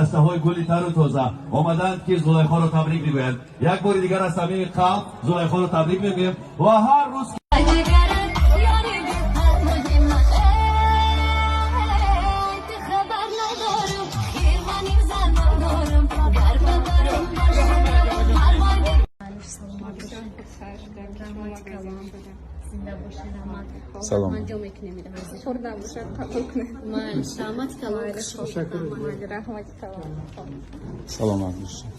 Дастаҳои гули тару тоза омаданд, ки Зулайхоро табрик мегӯянд. Як бори дигар аз самими қалб Зулайхоро табрик мегӯем ва ҳар рӯз Ҷигарат ёри бепарвои ман, эй, хабар надорам, хирмани занон дорам, гар бабарам бошам парвои. Раҳмати калон, зинда бошед, раҳмат. Салом. Ман ҷо мекунем ира ҳозир. Хурда бошад, қабул кунед. Ман раҳмати калон. Раҳмати калон. Саломат бошед.